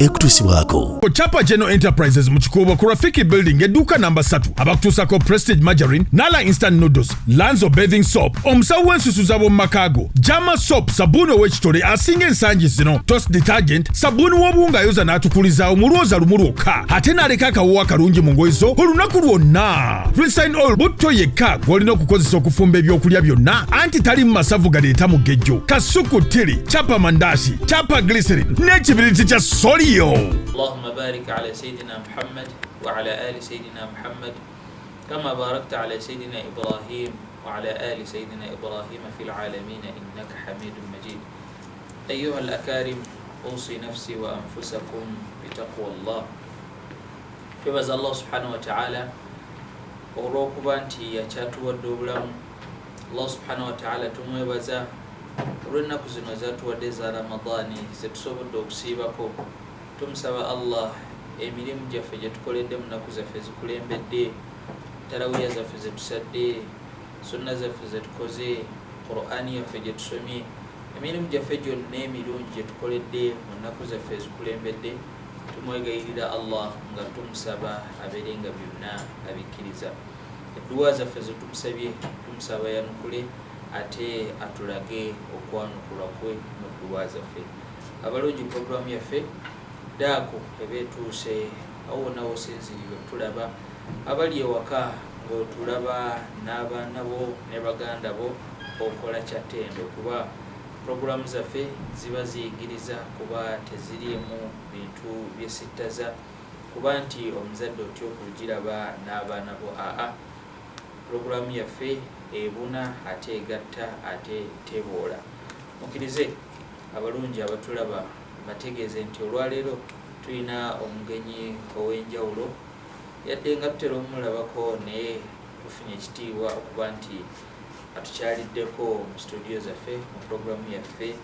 Ekutuusibwako Chapa General Enterprises mu Kikuubo ku Rafiki Building, edduuka namba 3, abakutuusako Prestige Margarine, Nala Instant Noodles, Lanzo Bathing Soap, omusawo w'ensusu z'ab'omu makaago, Jama Soap, sabbuuni ow'ekitole asinga ensangi zino, Toast Detergent, sabbuuni w'obuwunga ayoza n'atukulizaawo mu lwoza lumu lwokka ate n'aleka akawoowo akalungi mu ngoye zo olunaku lwonna, Resign Oil, butto yekka gw'olina okukozesa okufumba ebyokulya byonna anti tali mu masavu galeeta mugejjo, Kasuku Tiri, Chapa Mandasi, Chapa Glycerin n'ekibiriti kya Solio. اللهم بارك على سيدنا محمد وعلى آل سيدنا محمد كما باركت على سيدنا إبراهيم وعلى آل سيدنا إبراهيم في العالمين إنك حميد مجيد. أيها الأكارم، أوصي نفسي وأنفسكم بتقوى الله. Twebaza Allah subhanahu wataala olw'okuba nti yakyatuwadde obulamu. Allah subhanahu wataala tumwebaza olw'ennaku zino zatuwadde eza Ramadaani zetusobodde okusiibako. Tumusaba Allah emirimu gyaffe gye tukoledde mu nnaku zaffe ezikulembedde, tarawiya zaffe zetusadde, sunna zaffe zetukoze, Qur'ani yaffe gye tusomye, emirimu gyaffe gyonna emirungi gye tukoledde mu nnaku zaffe ezikulembedde, tumwegayirira Allah nga tumusaba abeere nga byonna abikkiriza. Edduwa zaffe zetumusabye, tumusaba yanukule ate atulage okwanukulwa kwe mu dduwa zaffe. Abalungi, puroguramu yaffe Daako eba etuuse. Awo wonna wosinzirirwe tulaba abali ewaka ng'otulaba n'abaana bo ne baganda bo, okola kyattendo kuba puroguramu zaffe ziba ziyigiriza, kuba teziriimu bintu byesittaza, kuba nti omuzadde otya okugiraba n'abaana bo. Aa, puroguramu yaffe ebuna ate egatta ate teboola. Mukkirize, abalungi abatulaba, bategeeze nti olwaleero tulina omugenyi ow'enjawulo. Yadde nga tutera omulabako, naye tufunye ekitiibwa okuba nti atukyaliddeko mu studio zaffe mu puroguramu yaffe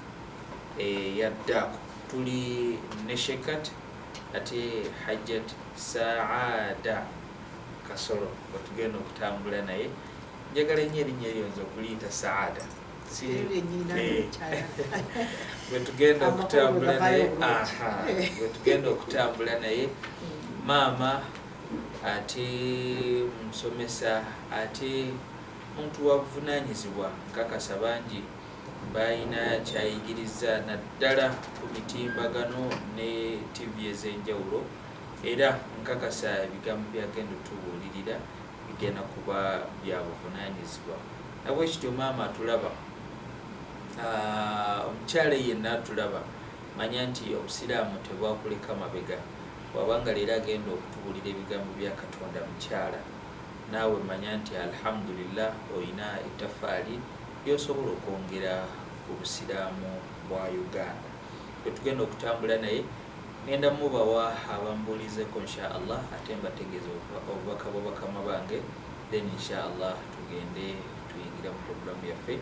eya Daako. Tuli ne Shekat ate Hajjat Saada Kasolo wetugenda okutambula naye. Njagala ennyo erinnya eryo nze okuliyita Saada. Bwetugenda okutambula naye, bwetugenda okutambula naye, maama ate musomesa ate muntu wa buvunanyizibwa. Nkakasa bangi balina kyayigiriza naddala ku mitimbagano ne TV ez'enjawulo, era nkakasa ebigambo byagenda otubuulirira bigenda kuba bya buvunanyizibwa. Nabwekityo maama atulaba, omukyala yenna atulaba, manya nti obusiraamu tebwakuleka mabega. Bwabanga leero agenda okutubuulira ebigambo bya Katonda, mukyala naawe manya nti alhamdulillah olina ettafaali lyosobola okwongera ku busiraamu bwa Uganda. Bwetugenda okutambula naye, ngenda mubawa abambuulizeko insha Allah, ate mbategeeza obubaka bwa bakama bange, then insha Allah tugende tuyingire mu puroguramu yaffe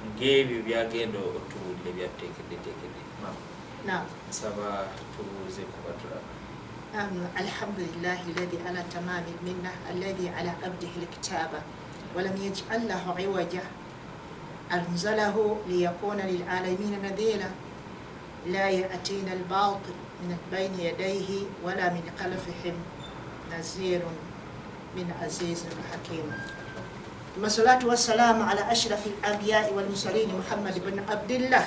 ng'ebyo byagenda otubuulira byatuteekeddeteekedde. Mama, nsaba tubuuze kuba tulaba. الحمد لله الذي على تمام المنة، الذي على عبده الكتاب ولم يجعل له عوجا، أنزله ليكون للعالمين نذيرا، لا يأتينا الباطل من بين يديه ولا من خلفهم، نذير من عزيز حكيم. ثم الصلاة والسلام على أشرف الأنبياء والمرسلين محمد بن عبد الله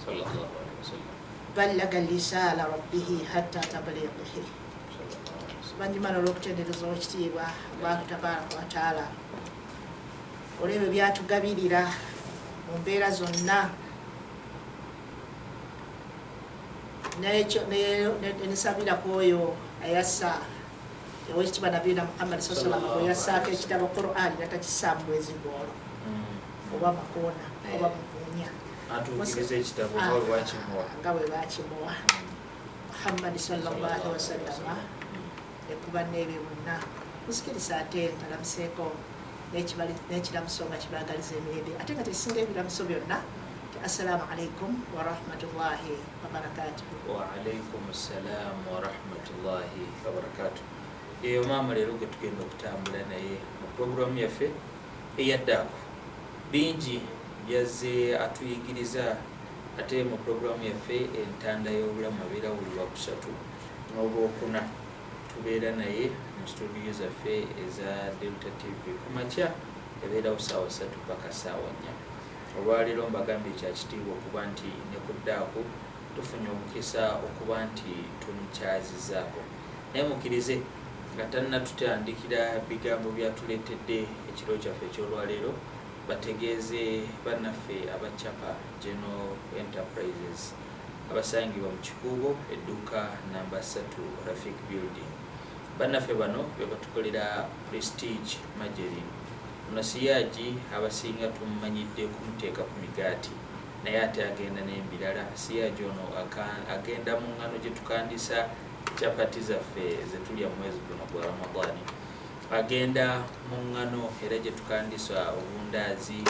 صلى الله عليه وسلم بلغ الرسالة ربه حتى تبليغه. Banjumala olw'okutendereza owekitiibwa Allahu tabaraka wataala olw'ebyo byatugabirira mu mbeera zonna. Nesabira ku oyo ayassa owekitiibwa nabiyina Muhammad saa salama bwe yassaako ekitabo Quran natakissa mu bwezi gwolwo oba makoona oba muvunya. Atuukiriza ekitabo nga bwe bakimuwa. Nga bwe bakimuwa Muhammadi sallallahu alaihi wasallama ekuba n'ebyo bonna. Musikiriza ate ngalamuseeko n'ekiramuso nga kibaagaliza emirembe ate nga tekisinga ebiramuso byonna ti assalaamu alaikum warahmatullahi wabarakatuhu. Waalaikum salam warahmatullahi wabarakatu. Eyo maama leero gwe tugenda okutambula naye mu puroguramu yaffe eyaddaako. Bingi byazze atuyigiriza ate mu puroguramu yaffe Entanda y'Obulamu abeera buli Lwakusatu. N'olwokuna tubeera naye mu studio zaffe eza Delta TV ku makya, ebeerawo 3:00 paka 4:00. Olwaleero mbagambye kyakitiibwa okuba nti ne ku ddaaku tufunye omukisa okuba nti tumukyazizaako, naye mukkirize nga tannatutandikira bigambo byatuleetedde ekiro kyaffe ekyolwaleero, bategeeze bannaffe aba Chapa General Enterprises abasangibwa mu Kikuubo, edduuka namba 3, Rafik Building. Bannaffe bano be batukolera Prestige Margarine. Ono siyaagi abasinga tumumanyidde kumuteeka ku migaati, naye ate agenda n'embirala. Siyaagi ono agenda mu ngano gye tukandisa chapati zaffe zetulya mu mwezi guno gwa Ramadani, agenda mu ngano era gye tukandisa obundaazi,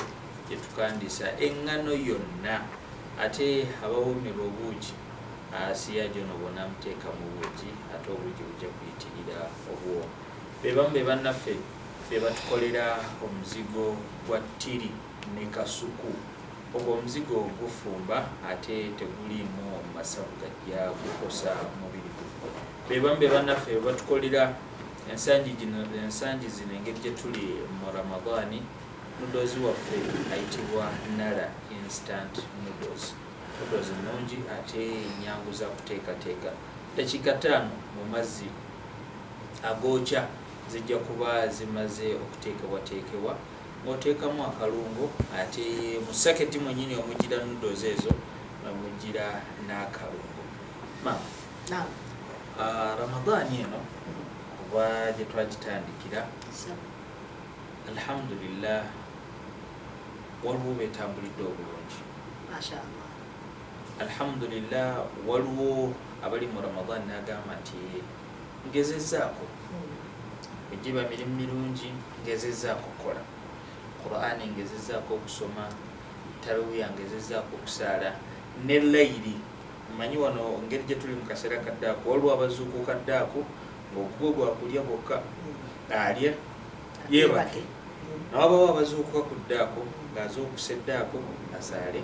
gye tukandisa eŋŋano yonna. Ate abawoomerwa obuugi, siyaagi ono bw'onaamuteeka mu buugi, ate obuugi bujja kuyitirira obuwoomu. Be bamu be bannaffe be batukolera omuzigo gwa ttiri ne kasuku. Ogwo omuzigo gufumba ate teguliimu masavu gajja kukosa mubiri gwo. Be bamu be bannaffe be batukolera ensangi gino, ensangi zino engeri gye tuli mu Ramadani, noodles waffe ayitibwa Nala Instant Noodles. Noodles nnungi ate nyangu za kuteekateeka. Dakiika 5 mu mazzi agookya zijja kuba zimaze okuteekebwateekebwa, ng'oteekamu akalungo, ate mu saketi mwennyini omugira noodles ezo mugira n'akalungo. Maama, Ramadani eno kuba gye twagitandikira, alhamdulillah, waliwo betambulidde obulungi. Alhamdulillah, waliwo abali mu Ramadan n'agamba nti ngezezaako egiba mirimu mirungi, ngezezaako okukola Qur'ani, ngezezaako okusoma tarawiya, ngezezaako okusaala ne layiri. Manyi wano ngeri gye tuli mu kaseera kaddaaku, waliwo abazuukuka ddaaku ng'ogugwo gwakulya gwokka, alya yeebake. Nawabawo abazuukuka ku ddaaku ng'azuukusa eddaako asaale,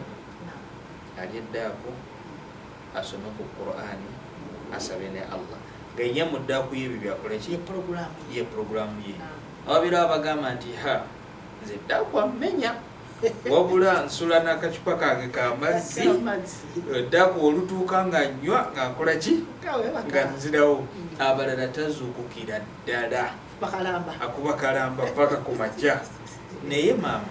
alya eddaako, asome ku Qur'ani, asabe ne Allah, nga ye mu ddaaku y'ebyo byakola ki, ye puroguramu ye. Ababeerawo abagamba nti ha, nze ddaaku ammenya, wabula nsula n'akacupa kange k'amazzi, eddaaku olutuuka nga nnywa nga nkola ki, nga nzirawo. Abalala tazuukukira ddala, akuba kalamba paka ku makya. Naye maama,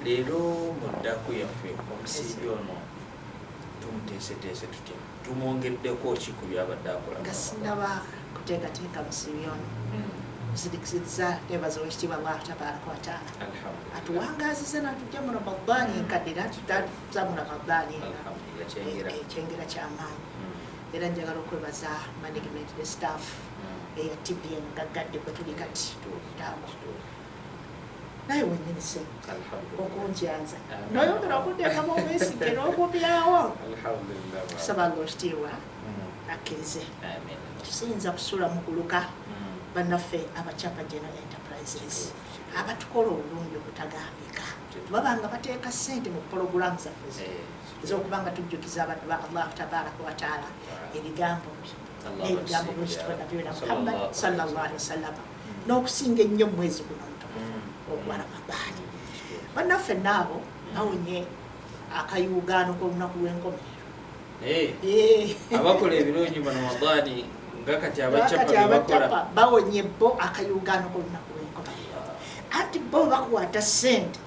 leero mu ddaaku yaffe omusiibi ono tumuteeseteese tutya? Tumwongeddeko ki ku byabadde akola? Nga sinaba kuteekateeka musiibi ono, nzirikiriza nebaza owekitiibwa Allah tabaraka wataala atuwangaziza natujja mu Ramadaani enkadde, natuza mu Ramadaani ekyengera kyamaanyi. Era njagala okwebaza management ne staff eya TV eno gaggadde kwe tuli kati daaku, naye wenyini se okunkyanza noyongera okuteekamu obwesige n'okubyawo. Tusaba nga okitiibwa akkirize. Tusiyinza kusula muguluka bannaffe Abachapa General Enterprises abatukola obulungi obutagambika, baba nga bateeka ssente mu pologulamu zaffe ez'okuba nga tujjukiza abantu ba Allahu tabaraka wataala ebigambo bye n'ebigambo byekitiibwa Nabiyuna Muhammad sallallahu alaihi wasallama, n'okusinga ennyo mu mwezi guno omutukuvu ogwa Ramadaani. Bannaffe naabo bawonye akayuugaano k'olunaku lw'enkomerero. Abakola ebirungi mu Ramadaani nga kati Abachapa bawonye bo akayuugaano k'olunaku lw'enkomerero, anti bo bakwata ssente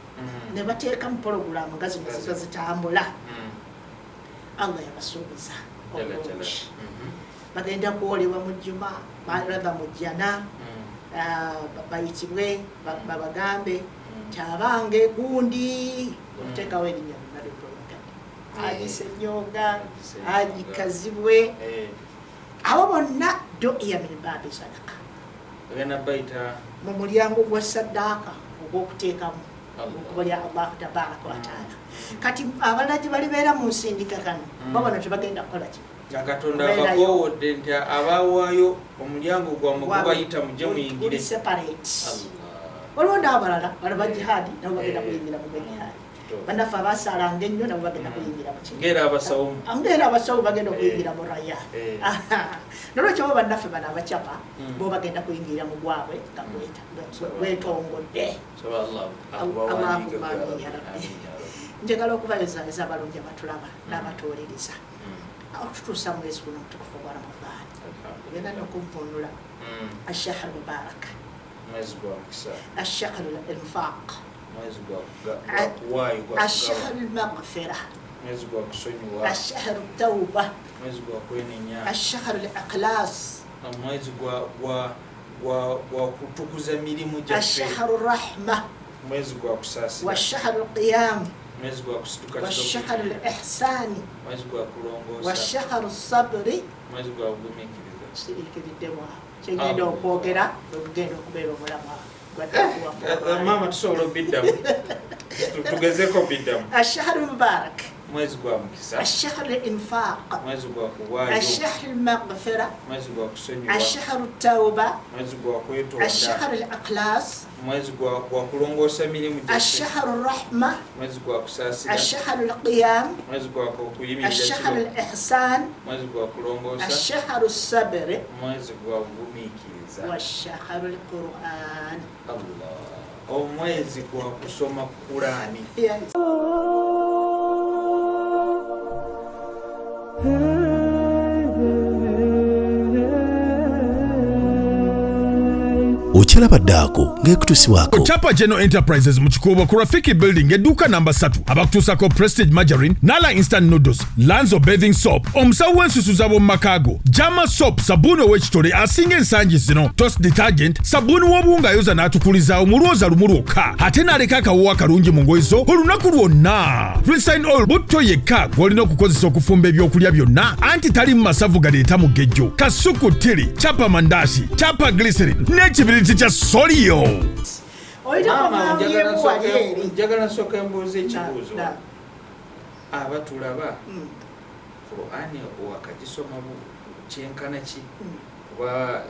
ne bateeka mu pologulamu nga zino ziba zitambula. Allah yabasuubiza obulungi, bagenda kwolebwa mu juma rather mu jjana, bayitibwe babagambe kyabange gundi, okuteekawo erinnya lyonna lyotoyagade, Haji Senyonga, Haji Kazibwe, abo bonna doiya min baabi sadaka, mu mulyango gwa saddaaka ogw'okuteekamu mukubo lya Allahu tabaraka wataala. Kati abalala gye balibeera mu nsindikakano, bo bano tebagenda kukola ki? Nga Katonda abakoowodde nti abawaayo omulyango gwammwe gubayita, mujje muyingire. Separate. Waliwo n'abalala bano ba jihaadi, nabo bagenda kuyingira mu gwa jihaadi. Bannaffe abasaalanga ennyo nabo bagenda kuyingira mu Ng'era abasawo. Ng'era abasawo bagenda okuyingira mu Raya. Eh. Nolwekyo bo bannaffe bano abakyapa bo bagenda kuyingira mu gwabwe nga gwetongodde. Saba Allah akubawandiike. Allahumma amin ya Rabbi. Njagala okubayozaayoza abalungi abatulaba n'abatuwuliriza okututuusa mwezi guno omutukufu gwa Ramadaani, ogenda nokuvunula ashahar mubarak, Mwezi gwa mukisa. Ashahar infaq, Mwezi gwa kuwaayo, gwa ashahar kugaba. lmaghfira, Mwezi gwa kusonyiwa. Ashahar tauba, Mwezi gwa kwenenya. Ashahar liqlas, Mwezi gwa kutukuza mirimu gyaffe. Ashahar rahma, Mwezi gwa kusaasira. Washahar lqiyam, Mwezi gwa kusituka. Washahar lihsani, Mwezi gwa kulongoosa. Washahar sabri. Mwezi gwa kugumiikiriza. Sirikiridde mwawo kyengenda okwogera bwegugenda okubeera omulamwa Eh, maama, tusobola obiddamu? Tugezeko biddamu. Ashahar mubarak, Mwezi gwa mukisa. Ashahar linfaq, Mwezi gwa kuwaayo. Ashahar lmaghfira, Mwezi gwa kusonyiwa. Ashahar tauba, Mwezi gwa kwetonda. Ashahar liqlas, Mwezi gwa kulongoosa mirimu gyaffe. Ashahar rahma, Mwezi gwa kusaasira. Ashahar lqiyam, Mwezi gwa okuyimirira Ashahar kiro. lihsan, Mwezi gwa kulongoosa. Ashahar sabri, Mwezi gwa kugumiikiriza. Washahar lquran. Allah, omwezi gwa kusoma Kulaani. Yes. Okyalaba ddaako ng'ekutuusibwako Chapa General Enterprises mu Kikuubo ku Rafiki Building, edduuka namba 3, abakutuusako Prestige Margarine, Nala Instant Noodles, Lanzo Bathing Soap, omusawo w'ensusu z'ab'omu maka go, Jama Soap, sabbuuni ow'ekitole asinga ensangi zino, Toss Detergent, sabbuuni w'obuwunga ayoza n'atukulizaawo mu lwoza lumu lwokka ate n'aleka akawoowo akalungi mu ngoye zo olunaku lwonna, Resign Oil, butto yekka gw'olina okukozesa okufumba ebyokulya byonna anti tali mu masavu galeeta mugejjo, kasuku tiri, chapa mandasi, chapa glycerin n'ekibiriti kya Solio. Oyitako Maama, njagala mwambyemu wali eri. Njagala nsooke mbuuza ekibuuzo. Na- Abatulaba, Qur'ani wakagisoma kyenkana ki? Kuba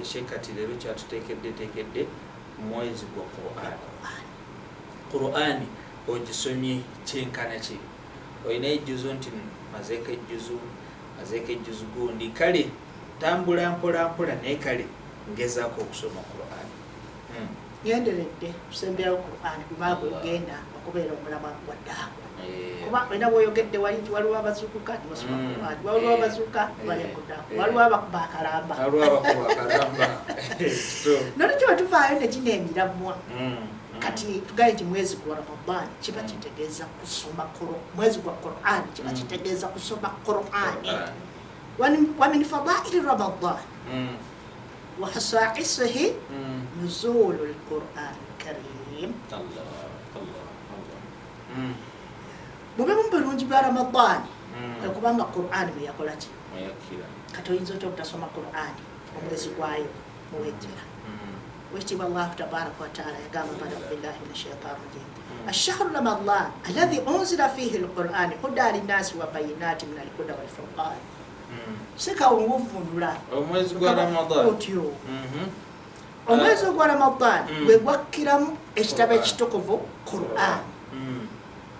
shekati leero kyatuteekedde teekedde mwezi gwa Qur'ani. Qur'ani ogisomye kyenkana ki? Olina ejjuzu nti mazeeko ejjuzu, mazeeko ejjuzu gundi, kale tambula mpola mpola, naye kale ngezaako okusoma Qur'ani. Ngenderedde kusemberawo Qur'ani kuba gwegenda okubeera omulamwa gwa ddaako, Eh, kuba olina bwoyogedde wali nti waliwo abazuukuka tibasoma Qur'ani, waliwo abazuuka balya ku ddaako, waliwo abakuba akalamba. Waliwo abakuba akalamba. Nolwekyo bwe tuvaayo ne gino emiramwa, kati tugaye nti mwezi gwa Ramadan kiba kitegeeza kusoma mwezi gwa Quran kiba kitegeeza kusoma Qur'ani. Wa min fadaili Ramadan wa khasaisihi nuzulu lquran lkarim. Allah, Allah, Allah. Bube mu birungi bya Ramadaani kwe kubanga Qur'ani bwe yakola ki? Mweyakira. Kati oyinza otya obutasoma Qur'ani omwezi gwayo muwejjera? Wekitiibwa Allahu tabaraka wataala yagamba, bada billahi min ashaitan rajim, ashahru ramadan alladhi unzila fihi lqurani huda linnasi wa bayinati min alhuda walfurqan. Sikawunguvunula. Omwezi gwa Ramadan. Otyo omwezi ogwa Ramadan gwe gwakkiramu ekitabo Quran. ekitukuvu Quran,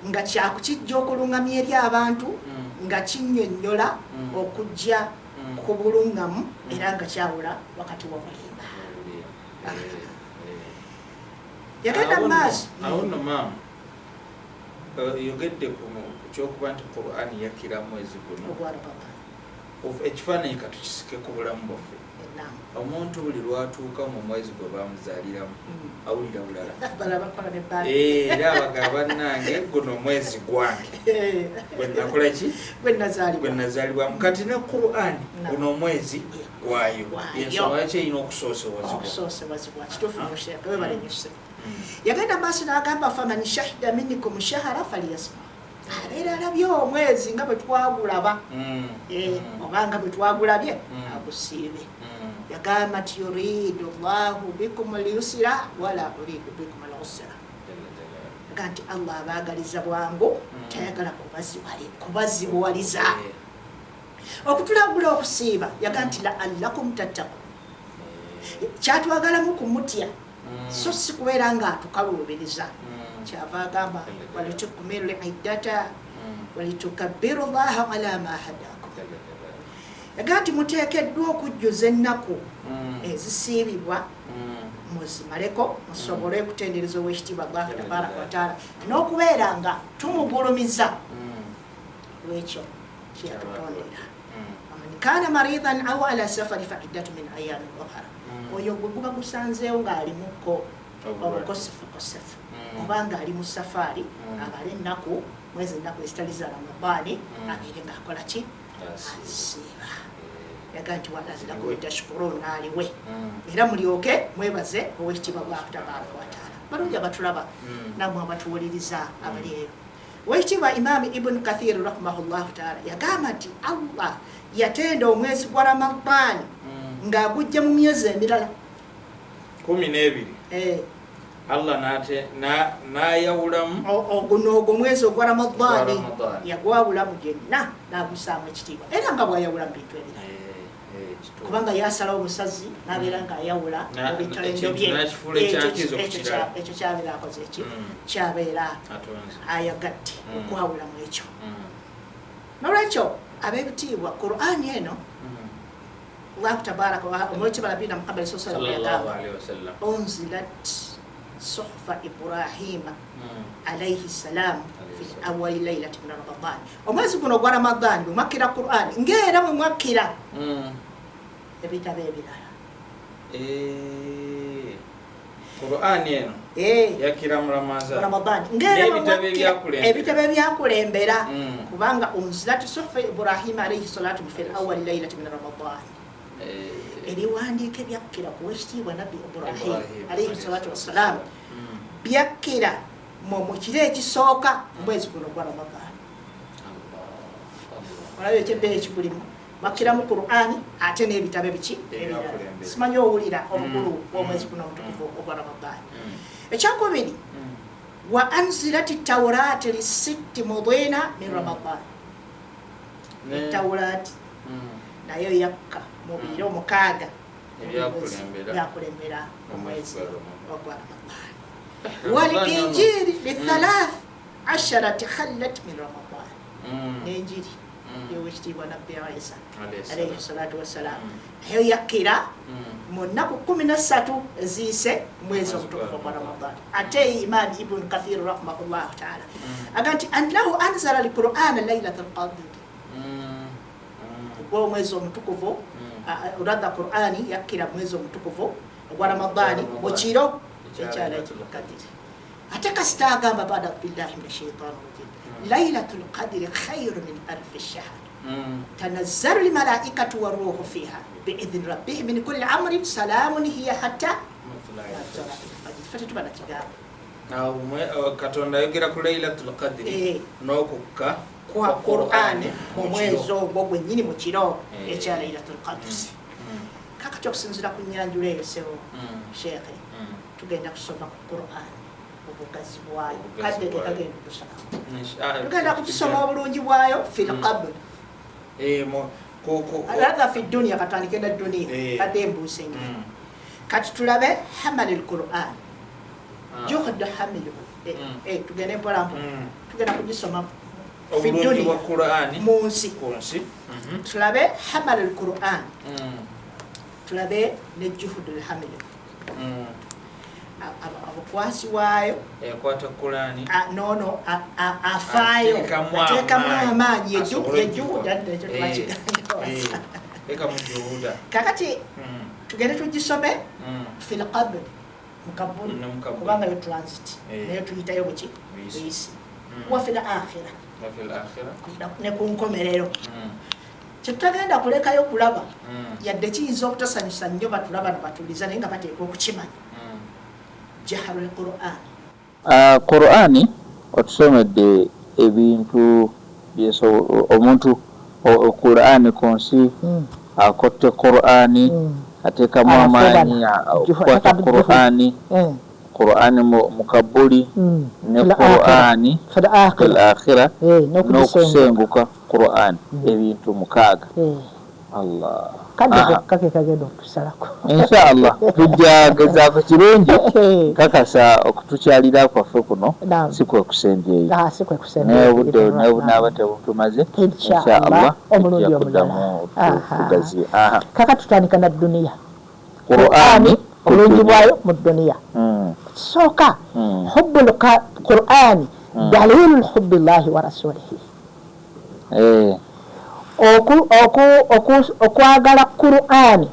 nga kyakukijja okuluŋŋamya eri abantu, nga kinnyonnyola okujja ku buluŋŋamu era nga kyawula wakati w'obulimba. Yagenda mu maaso. Awo nno maama, yogedde ku kyokuba nti Quran yakkira mwezi guno. Ogwa Ramadan. Ekifaananyi katukisike ku bulamu bwaffe. Omuntu buli lwatuuka mu mwezi gwe bamuzaaliramu awulira bulala. Bala bakola ne bbaali. Era abagaba, bannange, guno omwezi gwange gwe nakola ki? Gwe nazaalibwa. Gwe nazaalibwamu. Kati ne Quran, guno omwezi gwayo. Gwayo. Ensonga lwaki erina okusoosewazibwa? Okusoosewazibwa kituufu musheeke, webale nnyo. Yagenda maaso n'agamba, faman shahida minkum shahara falyasma, abeera alabye omwezi nga bwe twagulaba, oba nga bwe twagulabye, agusiibe. Yagamba nti yuridu llahu bikum lyusira wala uridu bikum lusira, aga nti Allah abaagaliza bwangu, tayagala kubazibuwaliza. Okutulagula okusiiba, yaga nti laallakum tattakun, kyatwagalamu kumutya. So si kubeera nga atukaluubiriza. Kyava agamba walitukumiru liiddata walitukabiru llaha ala ma hadakum, yagaa nti muteekeddwa okujjuza ennaku ezisiibibwa muzimaleko musobole okutendereza owekitiibwa Allahu tabaraka wataala n'okubeera nga tumugulumiza lwekyo kyeyatutondera. Waman kana maridan au ala safari fa iddatu min ayamin ukhra, oyo gwe guba gusanzeewo ng'alimuko obukosefukosefu oba ng'ali mu safaari, abale ennaku mwezi ennaku ezitali za Ramadaani, abeere ng'akola ki? Asiiba. Yaga nti walazirakum tashkurun, naaliwe era mulyoke mwebaze owekitiibwa Allahu tabaraka wataala. Balungi abatulaba namwe abatuwuliriza abali eyo, owekitiibwa Imaami Ibuni Kathir rahimahullahu taala yagamba nti Allah yatenda omwezi gwa Ramadaani ng'agujja mu myezi emirala 12. Allah n'ayawulamu Guno ogwo omwezi ogwa Ramadaani yagwawulamu gyenna n'agusaamu ekitiibwa, era nga bw'ayawula mu bintu ebirala, kubanga yasalawo omusazi n'abeera ng'ayawula mu bitendo bye. Ekyo kyabeera akoze eki kyabeera ayagadde okwawula mu ekyo. Nolwekyo ab'ebitiibwa, Qur'ani eno Allahu tabaraka omwekibala nabina Muhammad sallallahu alaihi wasallam unzilat suhufa Ibrahima alayhi salam fi awali lailati min Ramadan. Omwezi guno ogwa Ramadan bwe mwakkira Qur'an ng'era bwe mwakkira ebitabo ebirala. Qur'an eno yakira mu Ramadan ng'era bwe mwakkira ebitabo ebyakulembera, kubanga unzilat suhufa Ibrahima alayhi salatu fi awali lailati min Ramadan. Ebiwandiiko ebyakkira ku wekitiibwa Nabbi Ibrahim alayhi salatu wassalam byakkira mu kiro ekisooka mu mwezi guno gwa Ramadan. Olaba ekyebbeeyi ekigulimu, bakkiramu Qur'ani ate n'ebitabo ebiki ebirala. Simanyi owulira obukulu bw'omwezi guno omutukuvu ogwa Ramadan. Ekyokubiri, wa anzilati tawraati lisitti mudina min Ramadan. Etawuraati nayo yakka mu biro 6 byakulembera omwezi ogwa Ramadan. Wal injiri lithalath asharati khallat min Ramadan. N'enjiri y'owekitiibwa Nabbi Isa alayhi salatu wassalam nayo yakkira mu nnaku 13 eziyise mwezi omutukuvu ogwa Ramadan. Ate Imam Ibn Kathir rahimahullahu taala aga nti annahu anzala alqur'ana lailatul qadr, omwezi omutukuvu rather Qur'ani yakkira mwezi omutukuvu ogwa Ramadani mu kiro ekya Lailatul Qadr. Ate kasita agamba bada billahi minash shaitani rajim, Lailatul Qadri khairu min alfi shahr tanazzalu almalaikatu waruhu fiha biidhni rabbihim min kulli amrin salamun hiya hatta matla'il fajr. Ffe tetuba na kigambo. Katonda ayogera ku Lailatul Qadri n'okukka kwa Qur'ani mu mwezi ogwo gwennyini mu kiro ekya Lailatul Qadr. Kakati okusinziira ku nnyanjula eyo sebo Sheikh, tugenda kusoma ku Qur'ani obugazi bwayo, kadde ke kagenda okusoma, tugenda kugisoma obulungi bwayo fil qabr rather fi dunia, katandike na dunia kadde embuuse nnyo. Kati tulabe hamal al-Qur'an juhd hamiluhu. Tugende mpola mpola, tugenda kugisoma obulungi bwa Qur'ani mu nsi. Tulabe hamal al-Qur'an, tulabe ne juhudul hamil, abukwasi waayo ekwata Qur'ani nono afaayo ateekamu amaanyi yejuhuda ekyo twakigamba. Kakati tugende tugisome fil qabr mu kabuli, kubanga yo transit nayo tuyitayo buki buyisi, wa fil akhirah ne ku nkomerero. Kyetutagenda kulekayo kulaba yadde kiyinza obutasanyusa nnyo batulaba nabatuliza, naye nga bateekwa okukimanya jaharul Qur'an. Qur'ani otusomedde ebintu omuntu Qur'ani ku nsi akotte Qur'ani ateekamu amaanyi okukwata Qur'ani, Qur'ani mu kabuli ne Qur'ani fil akhira n'okusenguka Qur'ani, ebintu 6. Allah. Kadde kake kagenda okutusalako. Inshallah tujja gezaako kirungi kakasa okutukyalira kwaffe kuno si kwe kusembyeyo. Si kwe kusembyeyo. Obudde naaba tebutumaze. Inshallah omulundi omulala. Tugaziye. Kaka tutandika na duniya. Qur'ani obulungi bwayo mu duniya. Kisooka hubbul Qur'ani dalilu hubbillahi wa rasulihi. Okwagala Qur'ani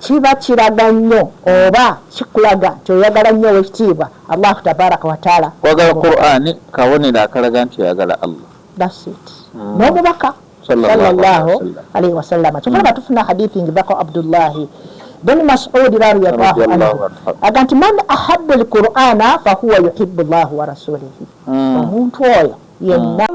kiba kiraga nnyo oba kikulaga nti oyagala nnyo owekitiibwa Allahu tabaraka wa taala. Okwagala Qur'ani kabonero akalaga nti oyagala Allah. That's it. N'omubaka sallallahu alaihi wasallam. Kyova tufuna hadithi ngivako Abdullahi bin Mas'ud radiyallahu anhu aga nti man ahabba al-Qur'ana fahuwa yuhibbu Allah wa rasulihi. Omuntu oyo yenna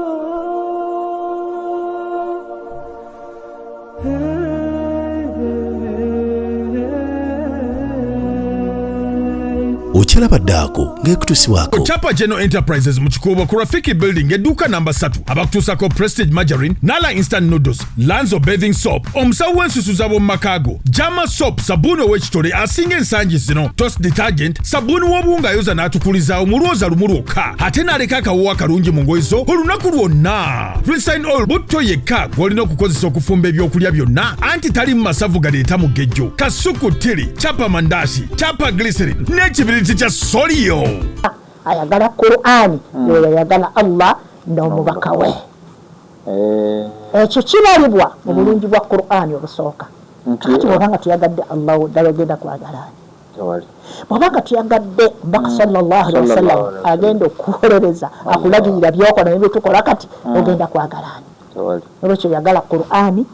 Okyalaba ddaako ng'ekutuusibwako. Chapa General Enterprises mu Kikuubo ku Rafiki Building edduuka namba 3 abakutuusako Prestige Margarine, Nala Instant Noodles, Lanzo Bathing Soap, omusawo w'ensusu z'ab'omu maka go, Jama Soap, sabbuuni ow'ekitole asinga ensangi zino, Toast Detergent, sabbuuni w'obuwunga ayoza n'atukulizaawo mu lwoza lumu lwokka ate n'aleka akawoowo akalungi mu ngoye zo olunaku lwonna. Resign Oil butto yekka gw'olina okukozesa okufumba ebyokulya byonna anti tali mu masavu galeeta mugejjo. Kasuku Tiri, Chapa Mandashi, Chapa Glycerin n'ekibiriiti kya Solio. Ayagala Qur'ani oyo ayagala Allah n'omubaka we. Ekyo kibalibwa mu bulungi bwa Qur'ani obusooka. Kati bw'oba nga tuyagadde Allah ddala ogenda kwagala ani? Bw'oba nga tuyagadde Mbaka sallallahu alaihi wasallam agenda okuwolereza akulagirira by'okola ne byetukola kati ogenda kwagala ani? Olwekyo yagala Qur'ani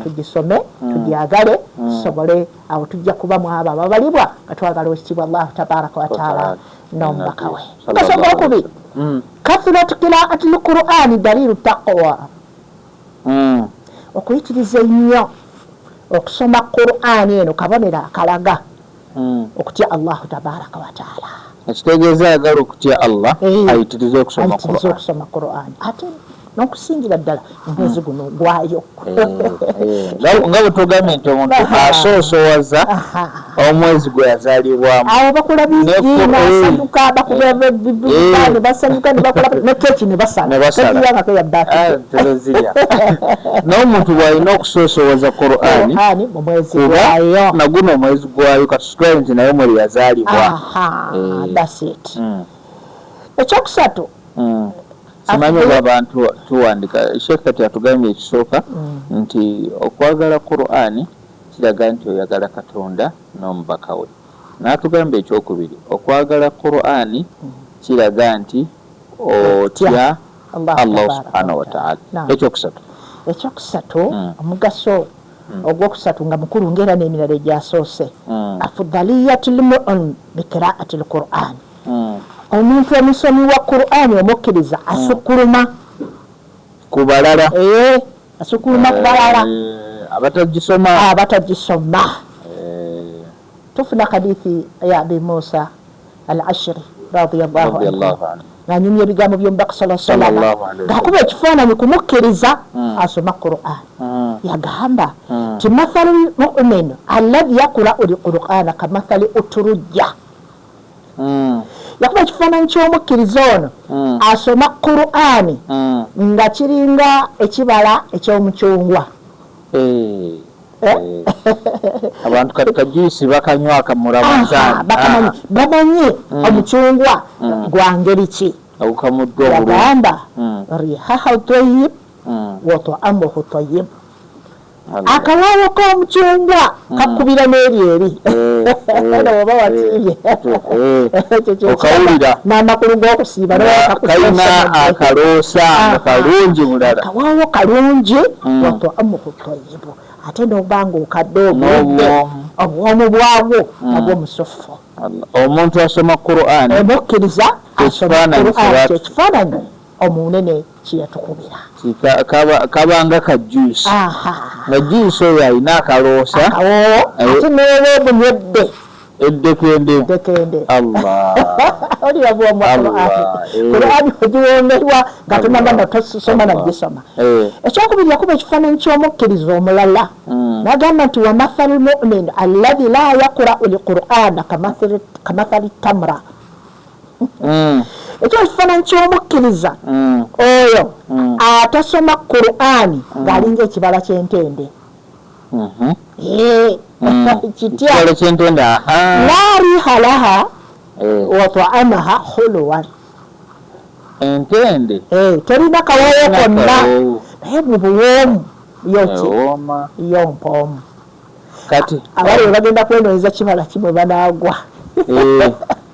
tugisome tugyagale tusobole awo tujja kuba mu abo ababalibwa nga twagala owekitiibwa Allahu tabaraka wa taala n'omubaka we. Omugaso ogwokubiri, kathratu qiraati l-Qur'ani dalilu taqwa. Okuyitiriza ennyo okusoma Qur'ani eno kabonero akalaga okutya Allahu tabaraka wa taala. Ekitegeeza ayagala okutya Allah ayitirize okusoma Qur'ani ate n'okusingira ddala omwezi guno gwayo. Nga bwe tugambye nti omuntu asoosowaza omwezi gwe yazaalibwamu. Awo bakula bingi n'asanyuka, bakuba ne basanyuka ne bakola ne keeki ne basala. Keeki yangako ya birthday. N'omuntu bw'alina okusoosowaza Qur'ani mu mwezi gwayo. Na guno omwezi gwayo katusitwale nti naye mwe yazaalibwa. That's it. Ekyokusatu. Simanyi oba abantu tuwandika. Sheikh kati atugambye ekisooka nti okwagala Qur'ani kiraga nti oyagala Katonda n'omubaka we. N'atugamba ekyokubiri okwagala Qur'ani kiraga nti otya Allah subhanahu wa ta'ala. Ekyokusatu. Ekyokusatu omugaso ogwokusatu nga mukulu ng'era n'emirala egyasoose. Afdaliyatul mu'min bi qira'atil Qur'an. Omuntu omusomi wa Qur'ani omukkiriza asukkuluma ku balala. Asukkuluma ku balala abatagisoma. Abatagisoma. Tufuna hadithi ya Abi Musa al-Ashri radiyallahu anhu ng'anyumya ebigambo by'omubaka sallallahu alaihi wasallam ng'akuba ekifaananyi kumukkiriza asoma Qur'an. Yagamba nti mathalu mu'min alladhi yaqra'u al-Qur'ana kamathali uturujja. Yakuba ekifaananyi ky'omukkiriza ono asoma Qur'ani nga kiringa ekibala eky'omucungwa. Abantu kati kajuisi bakanywa akamulamuzaani. Bakamanyi bamanyi omucungwa gwa ngeri ki. Yagamba rihahu tayyib wa ta'amuhu tayyib. Akawoowo k'omucungwa kakubira n'eri eri. Oba wasiibye. Okawulira. N'amakulu g'okusiiba kalina akaloosa nga kalungi mulala. Akawoowo kalungi wa ta'amuhu tayyib. Ate n'oba ng'okadde obudde obuwoomu bwabwo nabwo musufu. Omuntu asoma Qur'ani omukkiriza asoma Qur'ani kyekifaananyi omunene kiyatukubira. Kabanga ka juice. Nga juice oyo alina akaloosa. Akawoowo ate n'oba obunywedde Eddekende. Ddekende. Allah. Olira buwooma Allah, Qur'ani. Qur'ani ogiwoomerwa nga tonaba Allah. nga tosoma Allah. nagisoma. Eh. Ekyokubiri, yakuba ekifaananyi ky'omukkiriza omulala, nagamba nti wamathalu lmumin alladhi la yaqra'u lqur'ana kamathali tamra. Ekyo ekifaananyi ky'omukkiriza oyo atasoma Qur'ani ng'alinga ekibala ky'entende. Eh, kitya? Ekibala ky'entende, aha. La riha laha Eh. wa taamaha huluwan. Entende. Eh, terina kawoowo Terina konna, kawoowo. naye mu buwoomu yoki? Ewooma. Yo mpoomu. Kati Abali bwe bagenda kwenoonyeza kibala kimwe banaagwa. Eh,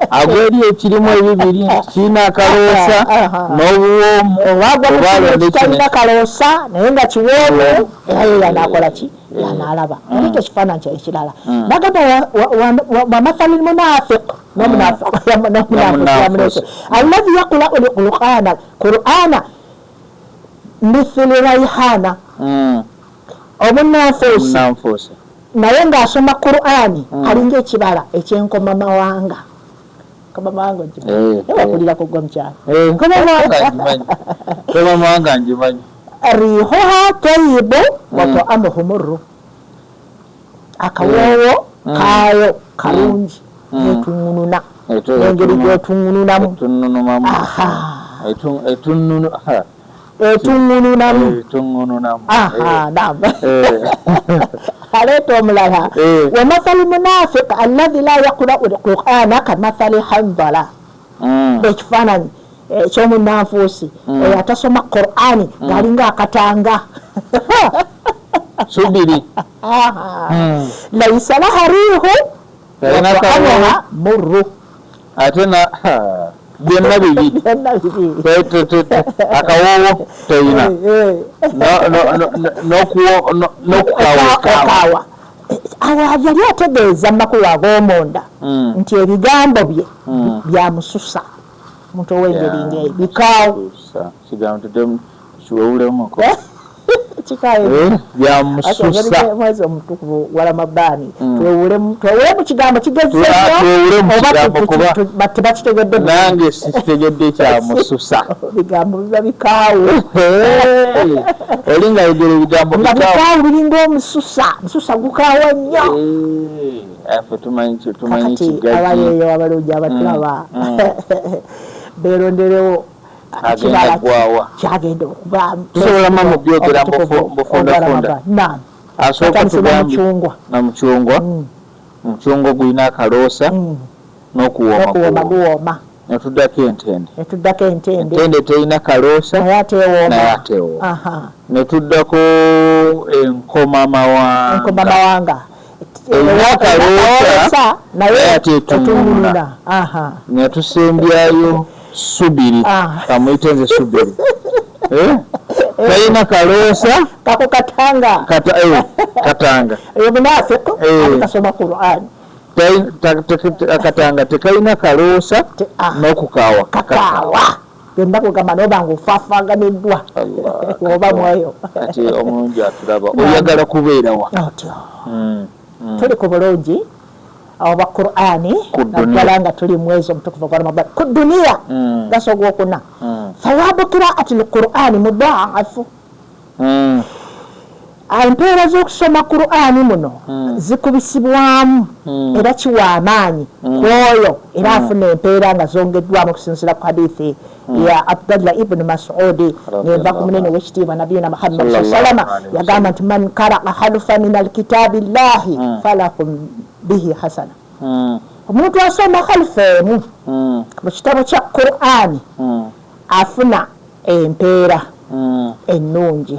agwa eri ekirimu ebibiri, kirina akaloosa Aha. n'obuwoomu. Owagwa Oba mu alonda kitalina ekino. kaloosa naye nga kiwoomu, Kiwoomu. era ye yanaakola ki? Eh. Yanaalaba. Naye ekyo ekifaananyi kyali kirala. Nagamba wamathalu lmunafiq, n'omunafiq yamulese, alladhi yaqra'u lqur'ana qur'ana mithili raihana. Omunanfuusi Omunanfuusi naye ng'asoma Qur'ani alinga ekibala ekyenkomamawanga. Nkomamawanga ogimanyi? Eh, Naye wakulirako gwe mukyalo. Eh, nkomamawanga ngimanyi, nkomamawanga ngimanyi. Rihuha tayibu wa taamuhu murru, akawoowo kaayo kalungi, etuŋŋununa n'engeri gy'otuŋŋununamu. Etununumamu. Aha. Etununu, ha. Etuŋŋununamu. Etuŋŋununamu. Aha, naam. Eh. Aleeta omulala. Eh. Wamathalu munafiq alladhi la yaqra'u lqur'ana kamathali handala. Ekifaananyi ekyomunanfuusi oyo atasoma Qur'ani ng'alinga akatanga. Subiri. Aha. Laisa laha riihu Talina wataamuha murru. Ate na ha, byonna bibi. Byonna bibi. Akawoowo teyina. Eh, eh. N'okukaawa. Okaawa. Awo yali ategeeza mu makulu ag'omunda nti ebigambo bye byamususa, omuntu ow'engeri ng'eyo bikaawo. Kigambo tuddemu kiwewulemuko. Kikaawo. Eh, byamususa. Mwezi omutukuvu wa Ramadaani, twewulemu kigambo kigezzeyo. Twewule mu Oba kigambo kuba tebakitegedde bulungi. Nange sikitegedde kyamususa. Bigambo biba bikaawo. Hey, oli nga ayogera ebigambo nga bikaawo. Bikaawo biringa omususa, mususa gukaawa nnyo. Eh, affe tumanyi tumanyi Kakati kigagi. abali eyo abalungi abatulaba beronderewo Agenda ekibala gwawa. kyagenda okubaamu. Tusobola mama obyogera Omutukuvu mbufundafunda. ogwa Naam. Asooka Tutandise tugambye n'omucungwa. Na mucungwa. Omucungwa gulina akaloosa n'okuwooma. Okuwooma Kuwooma. Guwooma. Netuddako entende. Netuddako entende. Entende terina kaloosa naye ate ewooma. Naye ate ewooma. Aha. Netuddako enkomamawanga. Enkomamawanga Erina akaloosa naye naye ate etuŋŋununa. Etuŋŋununa. Aha. Netusembyayo subiri. Ah. Kamuyite nze subiri. Eh? Talina kaloosa. Kako katanga. Kata, eh, katanga. Oyo munafiku Eh. ate tasoma Qur'an. Akatanga tekalina kaloosa Ah. n'okukaawa. Kakaawa byonna, kugamba noba nga ofaafaganiddwa Allah, oba mwoyo. Kati omulungi atulaba, oyagala kubeerawa? Otyo tuli ku bulungi oba Qur'ani, Ku duniya. naddala nga tuli mwezi omutukuvu gwa Ramadan ku duniya. Gasa ogwokuna, thawabu qiraati lqur'ani mudaafu. Empeera z'okusoma Qur'ani muno zikubisibwamu, era kiwa amaanyi ku oyo era afuna empeera nga zongeddwamu okusinziira ku hadithi ya Abdallah ibuni Masudi ng'eva ku munene w'ekitiibwa Nabiyina Muhammad Sallallahu salama alaihi yagamba nti man qaraa harufa min alkitabi llahi falahum bihi hasana. Omuntu asoma harufa emu mu kitabo kya Qur'ani afuna empeera ennungi,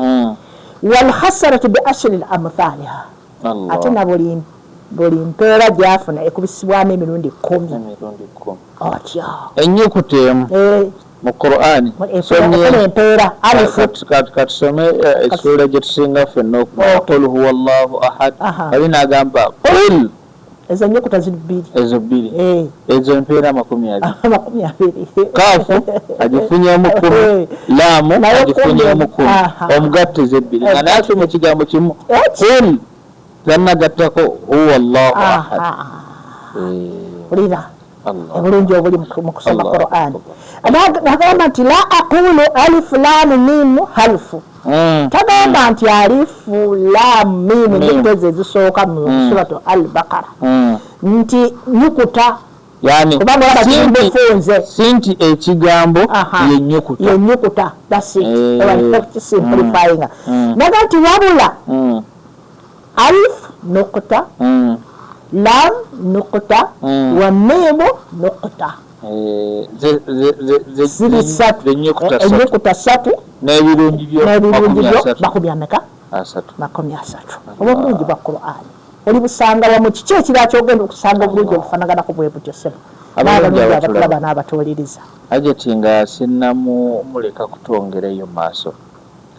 walhasanatu biashri amthaliha. Allah. Ate na buli mpeera gyafuna ekubisibwamu emirundi 10. Emirundi 10. Otyo. Ennyukuta emu Eh, mu Qur'ani. Ofuna empeera alifu. Katusome essuula gye tusinga ffenna okumanya, Okay. qul huwa llahu ahad. Aha. Ali n'agamba qul. Ezo ennyukuta ziri bbiri. Ezo bbiri. Eh, ezo empeera 20. 20. Kaafu agifunyemu 10, Eh. laamu Naye agifunyemu 10. 10. Aha. Omugatte ezebbiri nga naye asoma ekigambo kimu, Eki? qul, tannagattako huwa llahu ahad. Aha. Wulira obulungi obuli mu kusoma Qur'an. Nagamba nti la aqulu alif lam mim harfu, tagamba nti alifu lam mim nyukuta ezo ezisooka mu suratu Al Bakara nti nyukuta. Yani kubanga olaba kimbufunze si nti ekigambo yenyukuta, yenyukuta, that's it. Oba kisimplifyinga naga nti wabula alif nukuta, lam nukuta, wa mimu nukuta, ziri ssatu, ennyukuta ssatu n'ebirungi byo makumi ameka? 30. Oba obulungi bwa Qur'ani oli busanga wamu. Kiki ekirala kyogenda okusanga obulungi obufaanaganako bwe butyo ssebo? N'abalungi abatulaba n'abatuwuliriza. Hajati, nga sinnamuleka kutwongereyo maaso,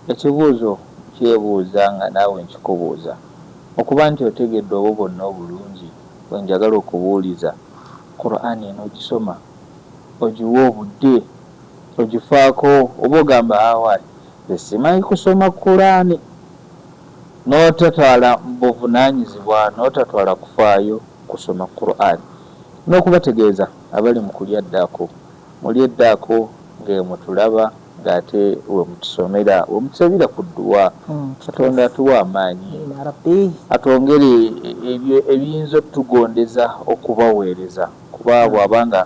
ekibuuzo kyebuuza nga naawe nkikubuuza, okuba nti otegedde obwo bwonna obulungi, bwenjagala okubuuliza, Qur'ani eno ogisoma, ogiwa obudde, ogifaako, oba ogamba awa nze simanyi kusoma Qur'ani, n'otatwala buvunaanyizibwa, n'otatwala kufaayo kusoma Qur'ani? N'okubategeeza abali mu kulya ddaako, mulye ddaako ng'emutulaba, ng'ate wemutusomera, wemutusabira ku dduwa, Katonda atuwa amaanyi, atwongere ebyo ebiyinza otugondeza okubaweereza. Kuba bw'abanga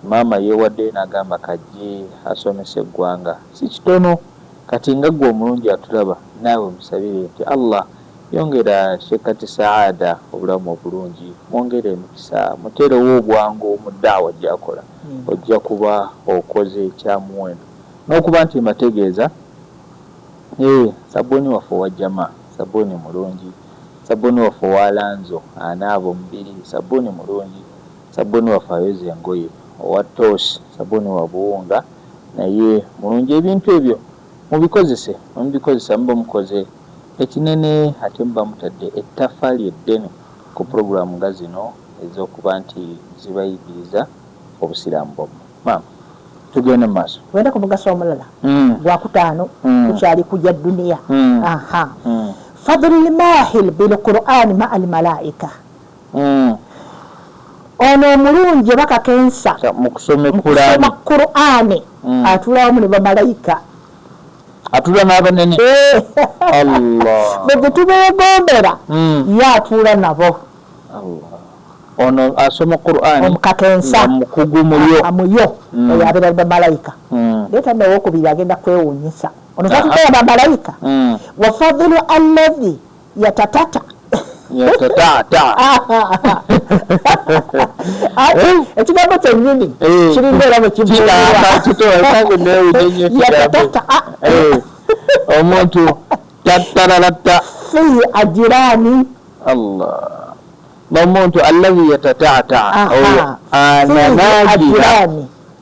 maama yeewaddeyo n'agamba kajje asomesa eggwanga, si kitono. Kati nga ggwe omulungi atulaba, naawe musabire nti Allah yongera Shekati Saada obulamu obulungi, mwongere emikisa, muteerewo obwangu mu ddaawa gy'akola, ojja kuba okoze ekyamuwendo. N'okuba nti mbategeeza, sabbuuni waffe owa Jama sabbuuni mulungi, sabbuuni waffe owa Lanzo anaaba omubiri sabbuuni mulungi, sabbuuni waffe ayoza engoye owa Toos sabbuuni wa buwunga naye mulungi. Ebintu ebyo mubikozese, mubikozesa muba mukoze ekinene, ate muba mutadde ettaffaali eddene ku puroguramu nga zino ez'okuba nti zibayigiriza obusiraamu bwammwe. Maama, tugende mu maaso. Tugende ku mugaso omulala gwakutaano, kukyali kujja duniya. Aha, fadlu lmahil bilqurani maa almalaika. Ono omulungi oba kakensa mu kusoma kusoma Qur'ani atuula wamu ne bamalayika. Atuula n'abanene. Allah! Bwe tubeegombera, ye atuula nabo. Allah! Ono asoma Qur'ani omukakensa mukugu muyo. Muyo oyo abeera bamalayika. Leeta nno owokubiri, agenda kwewuunyisa. Ono tatubeera bamalayika. Wa fadlu alladhi yatatata. Yatatata. Ekigambo kyennyini kiringa era bwe kivuyatatata. Omuntu tataralatta fi ajirani. Allah! N'omuntu alladhi yatatata oyo ananagira,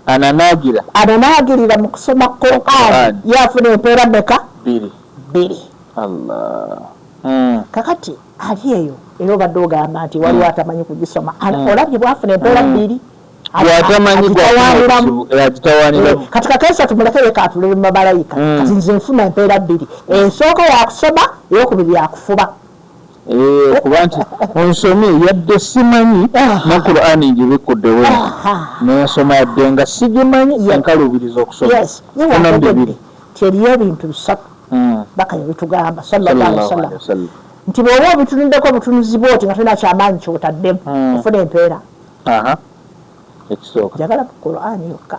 ananagira, ananagirira mu kusoma Qur'an, yafuna empeera meka? Bbiri. Bbiri. Allah! Kakati ali eyo era obadde ogamba nti waliwo atamanyi kugisoma, olabye bwafuna empeera bbiri. Agitawaniramu. Kati kakensa tumuleke yeka atulere mu bamalayika. Kati nze nfuna empeera bbiri, esooka yakusoma, eyokubiri yakufuba. Kuba nti onsomye yadde simanyi ne Qur'ani ngibikuddewo nensoma yadde nga sigimanyi, enkaluubiriza okusoma. Funamu bibiri. Ti eriyo ebintu bisatu baka yabitugamba sallallahu alaihi wasallam nti bw'oba obitunuddeko obutunuzi bwoti nga tolina kyamaanyi kyotaddemu, ofuna empeera. Ekisooka, njagala mu Qur'ani yokka.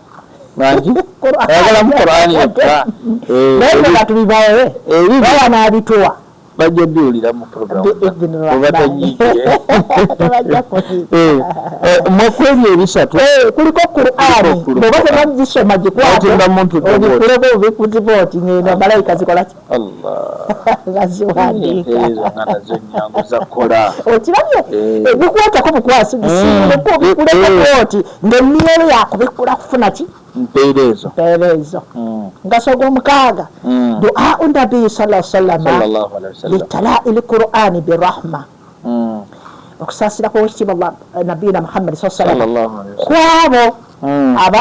Mangi oyagala mu Qur'ani yokka. Naye nga tubibawe baba n'abituwa. Bajja biwulira mu programu oba tanyiigire. Tebajja kuyiga. Mwekwebyo ebisatu kuliko Qur'ani, bw'oba tebagisoma gikwate Otimba muntu obikuleko obikuziba oti ngeno malayika zikola ki? Allah! Nga ziwandiika. Empeera nga nazo nyangu zakukola. Okirabye, ebikwatako bukwasi gisiibuleko obikuleko bwoti ng'emiyero yakubikula kufuna ki? Mpeera ezo. Mpeera ezo. Mugaso gw'omukaaga, duau nabiyi sala sallama sallallahu alaihi wasallam litalai lqurani birahma, okusaasira kw'owekitiibwa nabiyina Muhammadi saa salama sallallahu alaihi wasallam kwabo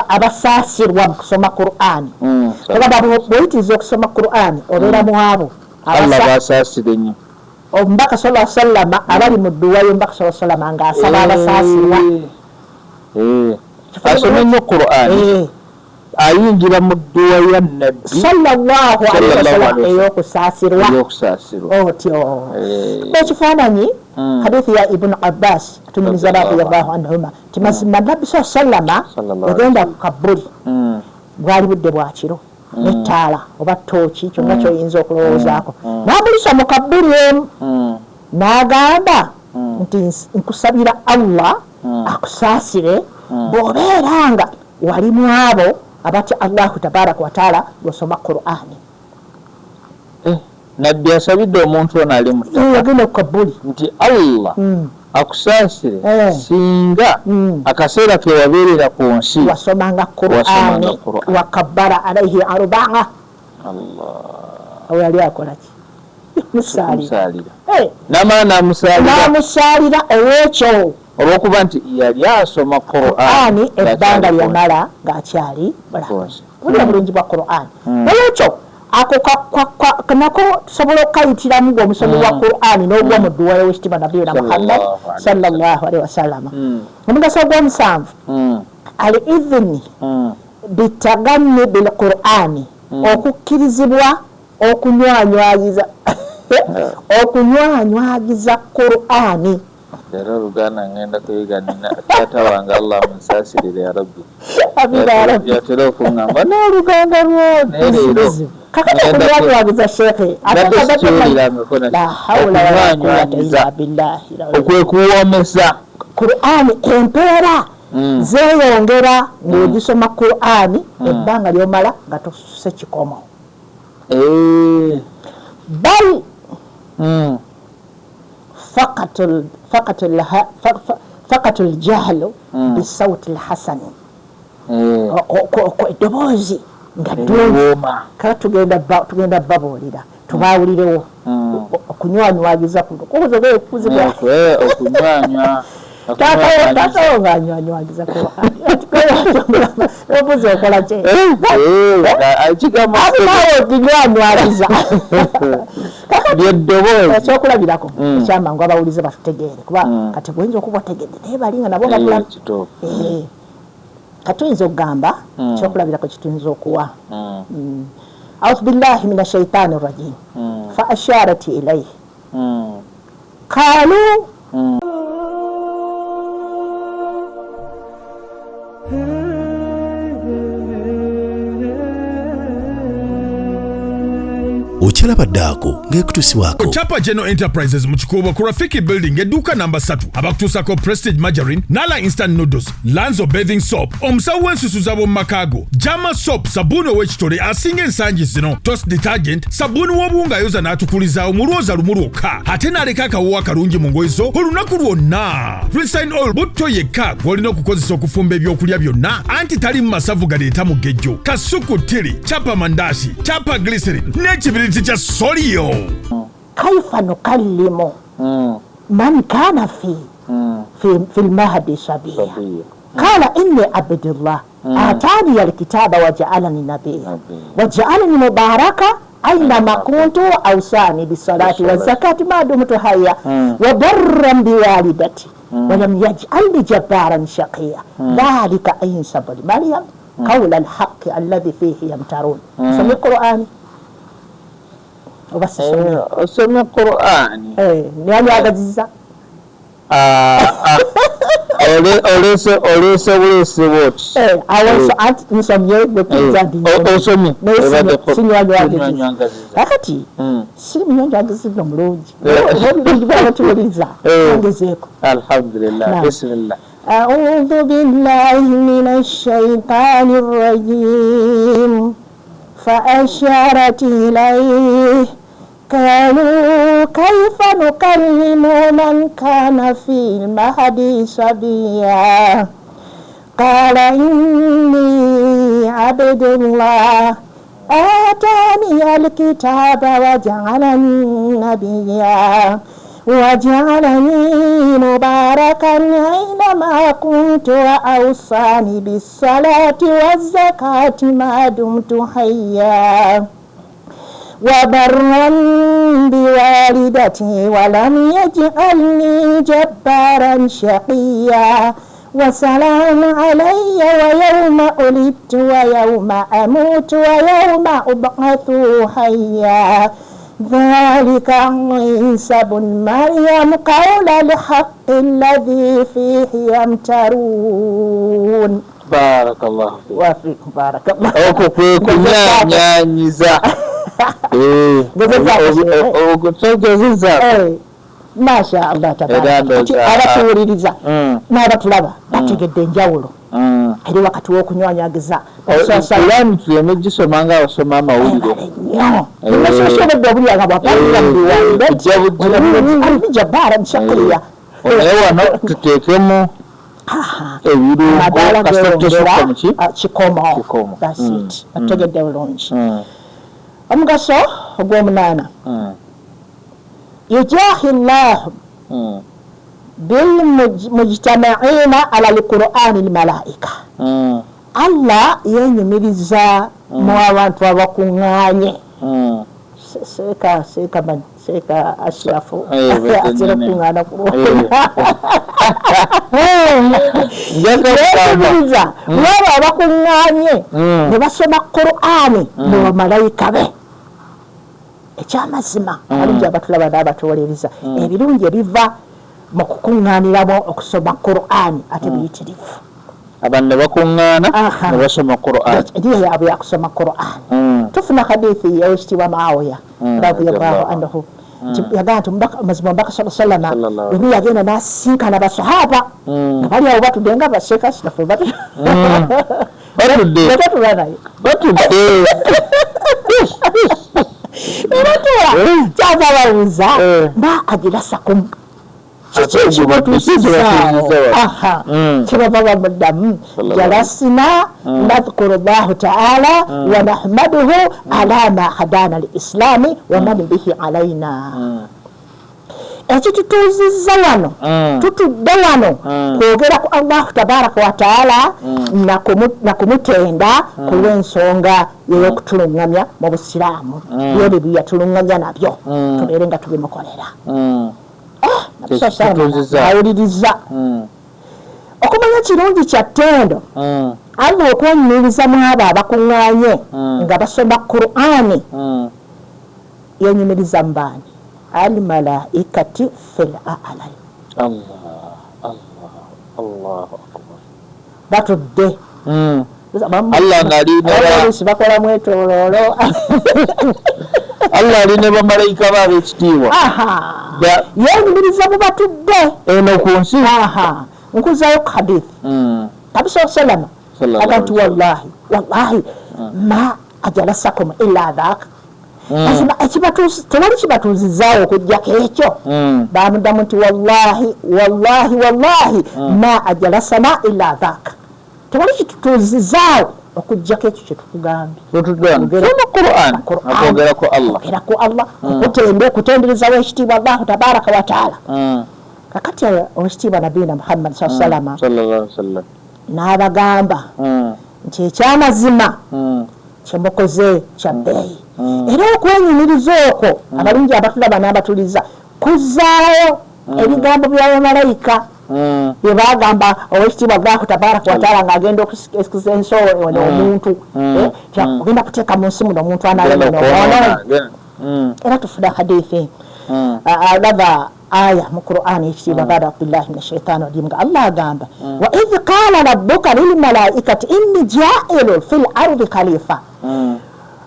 abasaasirwa mu kusoma Qur'ani. Ogamba bw'oyitiriza okusoma Qur'ani obeera mu abo Allah basaasire nnyo. Omubaka sallallahu alaihi wasallam abali mu dduwa y'omubaka sallallahu alaihi wasallam ng'asaba abasaasirwa. Asome nnyo Qur'an, ayingira mu dduwa ya Nabbi sallallahu alaihi wasallam ey'okusaasirwa. Otyo ekifaananyi hadithi ya Ibn Abbas tunyumiza radiyallahu anhuma nti mazima Nabbi sallallahu alaihi wasallam yagenda ku kabbuli, bwali budde bwa kiro, n'ettaala oba ttooki kyonna kyoyinza okulowoozaako, n'amulisa mu kabbuli emu n'agamba nti nkusabira Allah akusaasire bw'obeeranga wali mu abo abatya Allahu tabaraka wataala ng'osoma Qur'ani. Nabbi asabidde omuntu ono ali mu ttaka yagenda ku kabbuli nti Allah akusaasire singa akaseera ke wabeerera ku nsi wasomanga Qur'ani wakabbara alaihi arbaa. Allah awo yali akola ki? Musalira. Namala namusalira olwekyo, olwokuba nti yali asoma Qur'ani ebbanga lyamala ng'akyali mulamu. Bulya bulungi bwa Qur'ani. Olwekyo ako nako tusobola okukayitiramu ng'omusomi wa Qur'ani n'ogwa mu dduwa y'owekitiibwa Nabbi Muhammad sallallahu alaihi wasallam. Omugaso ogw'omusanvu, al idhni bitaganni bil Qur'ani, okukkirizibwa okunywanywaagiza okunywanywaagiza Qur'ani. Leero Oluganda ngenda kuyiga nina taata wange Allah munsaasirire ya Rabbi. Yatera okuŋŋamba n'Oluganda lwo naye leero kakati okunywanywaagiza sheekhe la hawla wala quwwata illa billahi, okwekuwoomesa Qur'ani empeera zeeyongera ng'ogisoma Qur'ani ebbanga ly'omala nga tosuse kikomo. Bal faqatul jahlu bisawti lhasani, eddoboozi nga ddungi. Kale tugenda babuulira tubaawulirewo okunywanywagiza kuno taatawo ng'anywanywagiza obuzi okola ki? Naawe oginywanywagiza ekyokulabirako ekyamangu abawulize batutegeere, kuba kati buyinza okuba otegedde naye balinga nabo babula. Katuyinza okugamba ekyokulabirako kituyinza okuwa audhu billahi min ashaitani rajim fa asharat ilaihi qalu Okyalaba ddaako ng'ekutuusibwako Chapa General Enterprises mu Kikuubo ku Rafiki Building edduuka namba 3 abakutuusako Prestige Margarine, Nala Instant Noodles, Lanzo Bathing Soap, omusawo w'ensusu z'ab'omu maka go, Jama Soap, sabbuuni ow'ekitole asinga ensangi zino, Toast Detergent, sabbuuni w'obuwunga ayoza n'atukulizaawo mu lwoza lumu lwokka ate n'aleka akawoowo akalungi mu ngoye zo olunaku lwonna. Resign Oil butto yekka gw'olina okukozesa okufumba ebyokulya byonna anti tali mu masavu galeeta mugejjo. Kasuku Tiri, Chapa Mandasi, Chapa Glycerin n'ekibiriti kya Solio. Kaifa nukallimu man kana fi lmahdi sabiya qala inni abdullah atani alkitaba wajaalani nabiya wajaalani mubaraka ainama kuntu ausani bisalati wazakati ma dumtu hayya wa barran biwalidati walam yajalni jabbaran shaqiya dhalika Isa bnu Maryam qawla alhaqi alladhi fihi yamtarun. Osomye Qur'ani oba sisomye? Osomye Qur'ani. Nyanywagaziza oleese buleese bwoti nsomye osomye sinywanywagaziza. Kakati siri munywanywagaziza nno mulungi obulungi bwabatuwuliriza ongezeeko. Alhamdulillah, bismillah. Audhu billahi minash shaitani rrajim fa asharat ilayhi قالوا كيف نكلم من كان في المهد صبيا قال إني عبد الله آتاني الكتاب وجعلني نبيا وجعلني مباركا أينما كنت وأوصاني بالصلاة والزكاة ما دمت حيا وبرا بوالدتي ولم يجعلني جبارا شقيا وسلام علي ويوم ولدت ويوم أموت ويوم أبعث حيا ذلك عيسى بن مريم قول الحق الذي فيه يمترون. Barakallahu fiik. Wa fiikum barakallah. Okwo kwe kunyaanyanyiza. Ogezezzaako. Masha Allah Era tabaraka. ndowooza Abatuwuliriza n'abatulaba bategedde enjawulo eri wakati w'okunywanyagiza. Kulaani tuleme gisoma nga abasoma amawulire. Nnyo. Nasosobodde obulya nga bwapangula mu biwambe. Kujja bujja. Jabbara nshakuliya. Naye wano tuteekemu ebirungo Amadaala kasita geeyongera tosukka mu ki? Kikomo. Kikomo. That's it. Ategedde bulungi. Omugaso ogw'omunaana. Yujahi llahu bilmujtamaina ala lqurani lmalaika. Allah yenyumiriza mu abantu abakuŋŋaanye. Seeka seeka man seeka Ashirafu atera kuŋŋaana ku yenyumiriza mwabo abakuŋŋaanye ne basoma Qur'ani mu bamalayika be. Ekyamazima abalungi abatulaba n'abatuwolereza, ebirungi ebiva mu kukuŋŋaaniramu okusoma Qur'ani ate biyitirivu. Abantu ne bakuŋŋaana ne basoma Qur'an. Ediya yaabwe yakusoma Qur'an. Tufuna hadithi ey'ekitiibwa Muawiya radiyallahu anhu yagamba nti mazima omubaka sala sallama lumu yagenda n'asinkana basahaba nga bali awo batudde nga baseeka sinafe batudde batula naye batudde batula kyava babuuza ma ajlasakum, kiki ekibatuusizaawo? Kyebava bamuddamu jalasina nadhkuru llahu taala wa nahmaduhu ala ma hadana liislami wa man bihi alaina. Ekitutuuzizza wano, tutudde wano kwogera ku Allahu tabaraka wa taala na kumutenda ku lw'ensonga ey'okutuluŋŋamya mu busiraamu. Byebyo bye yatuluŋŋamya nabyo tubeere nga tubimukolera. Awuliriza okumanya kirungi kya ttendo Allah okwenyumiriza mu abo abakuŋŋaanye nga basoma Qur'ani. Yenyumiriza mu baani? Almalaikati fil a'la. Allah Allah Allahu akbar. Batudde Allah ng'ali bakola mwetooloolo. Allah ali ne bamalayika be ab'ekitiibwa. Yenyumiriza mu batudde eno ku nsi. Nkuzayo ku hadithi Nabi sallama aga nti wallahi wallahi ma ajalasakum illa dhaka. Mazima tewali kibatuuzizaawo okuggyako ekyo. Bamuddamu nti wallahi wallahi wallahi ma ajalasana illa dhaka, tewali kitutuuzizaawo okuggyako ekyo kyetukugambye. Okwogerako Allah, okutenderezawo ekitiibwa Allahu tabaraka wa taala. Kakati owekitiibwa Nabiyina Muhammad salama n'abagamba nti ekyamazima kyemukoze kya bbeeyi. Era okwenyumiriza okwo abalungi abatulaba n'abatuliza kuzzaawo ebigambo bya bamalayika bye bagamba owekitiibwa Allahu tabaraka wa taala ng'agenda okusikiza ensowo eno omuntu ogenda kuteeka mu nsi muno omuntu anayonona. Era tufuna hadithi alaba aya mu Qur'ani ekitiibwa bada billahi minash shaitani rajim nga Allah agamba wa idh qala rabbuka lilmalaikati inni ja'ilun fil ardi khalifa.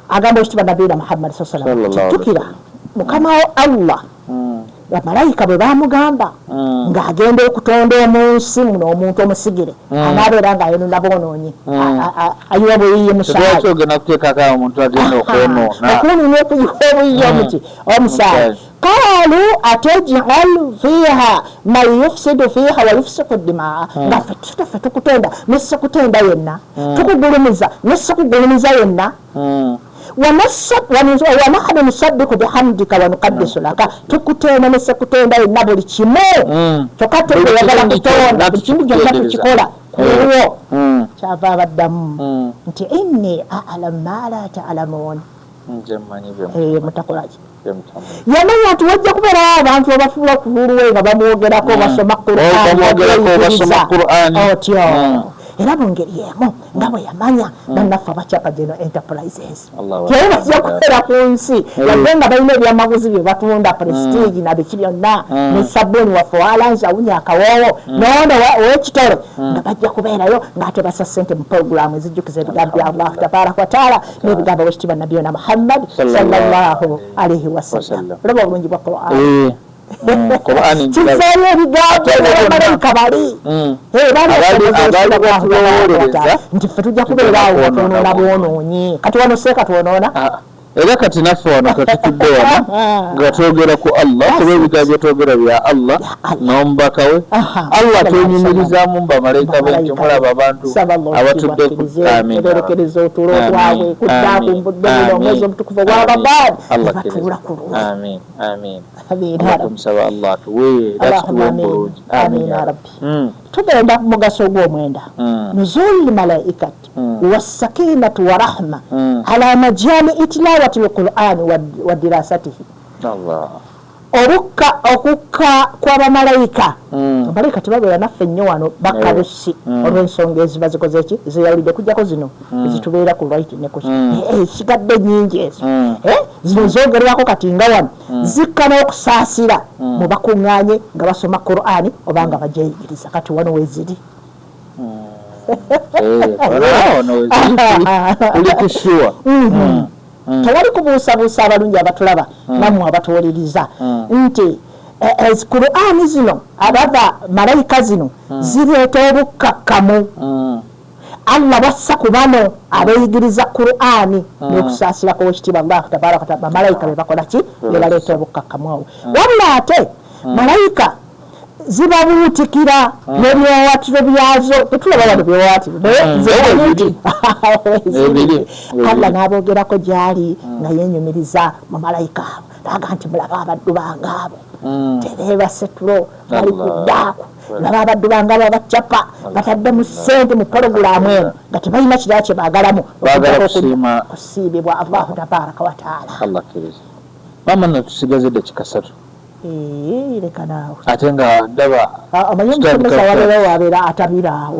Agamba ekitiibwa Nabiyina Muhammad sallallahu alaihi wasallam tukira mukama wo Allah bamalayika bwe bamugamba ng'agenda okutonda omunsi muno omuntu omusigire anaabeera ng'ayonona boonoonyi ayiwa buyiye musaayi okwonoona okuyiwa obuyiye omuti omusaayi. Qalu atajalu fiha man yufsidu fiha wa yufsiku dimaa. Nga ffe tukutenda nessekutenda yenna, tukugulumiza nessekugulumiza yenna. Wanahnu nusabbiku bihamdika wa nuqaddisu laka, tukutenda nessekutenda yenna buli kimu kyokka tuyagala kutonda buli kimu kyonna tukikola kulwo. Kyava abaddamu nti inni a'lamu ma la ta'lamun. Mutakolaki yamanya nti wajja kubeerawo abantu abafuula ku lulwe nga bamwogerako basoma Qur'an otyo. Era mu ngeri emu nga bwe yamanya bannaffe abakyapa General Enterprises tebajja kubeera ku nsi yadde nga balina ebyamaguzi bye batunda, Prestige na biki byonna, ne sabbuuni waffe owalanzi awunya akawoowo noono ow'ekitole, nga bajja kubeerayo ng'ate bassa ssente mu puroguramu ezijjukiza ebigambo bya Allahu tabaraka wataala n'ebigambo bwekitiibwa Nabiyuna Muhammad sallallahu alaihi wasallam. Olaba obulungi bwa Qur'an, kiseeyo ebigambo bamalayika bali nti ffe tujja kubeeraawo nga twonoona bwonoonyi. Kati wano seeka twonoona. Era kati naffe wano katutudde wano nga twogera ku Allah, kuba ebigambo byetwogera bya Allah n'omubaka we. Allah twenyumirizaamu bamalayika be nti mulaba abantu abatudde ku eberekereza otulo twabwe kudda ku mbudde buno omwezi omutukuvu ogwa Ramadan ne batuula ku lulwe. Amin, amin. Tumusaba Allah atuwe era tutuwe bulungi. Amin ya Rabbi. Tugenda ku mugaso ogw'omwenda, nuzul malaikat wassakinatu wa rahma ala majami itilawati lqurani wa dirasatihi. Okukka kw'abamalayika, abamalayika tebabeera naffe nnyo wano, bakka busi olw'ensonga eziba zikoze ki zeyawulidde, okuggyako zino ezitubeera ku right ne ku sigadde nnyingi ezo zino zoogerwako kati nga wano zikka n'okusaasira mu bakuŋŋaanye nga basoma Qur'ani oba nga bagyeyigiriza. Kati wano weziri. Tuli ku sure. Tewali kubuusabuusa, abalungi abatulaba nammwe abatuwuliriza, nti Qur'ani zino abava malayika zino zireeta obukkakkamu Allah bassa ku bano abeeyigiriza Qur'ani n'okusaasira kw'owekitiibwa Allahu tabaraka wataala. Bamalayika be bakola ki? Be baleeta obukkakkamu awo. Wabula ate malayika zibabuutikira n'ebiwawaatiro byazo. Tetulaba wano biwawaatiro, naye Allah n'aboogerako gy'ali nga yeenyumiriza mu malayika abo, naga nti mulaba abaddu bange abo tebeebase tulo, bali ku ddaaku. Laba abaddu bange abo abacapa bataddemu ssente mu pologulaamu eno nga tebalina kirala kye baagalamu kusiibibwa Allahu tabaraka wataala. Allah akkiriza. Maama, nno tusigaze eddakiika 3. Leka naawe. Ate nga ndaba Omanyi omusomesa wabeera wabeera atabira awo.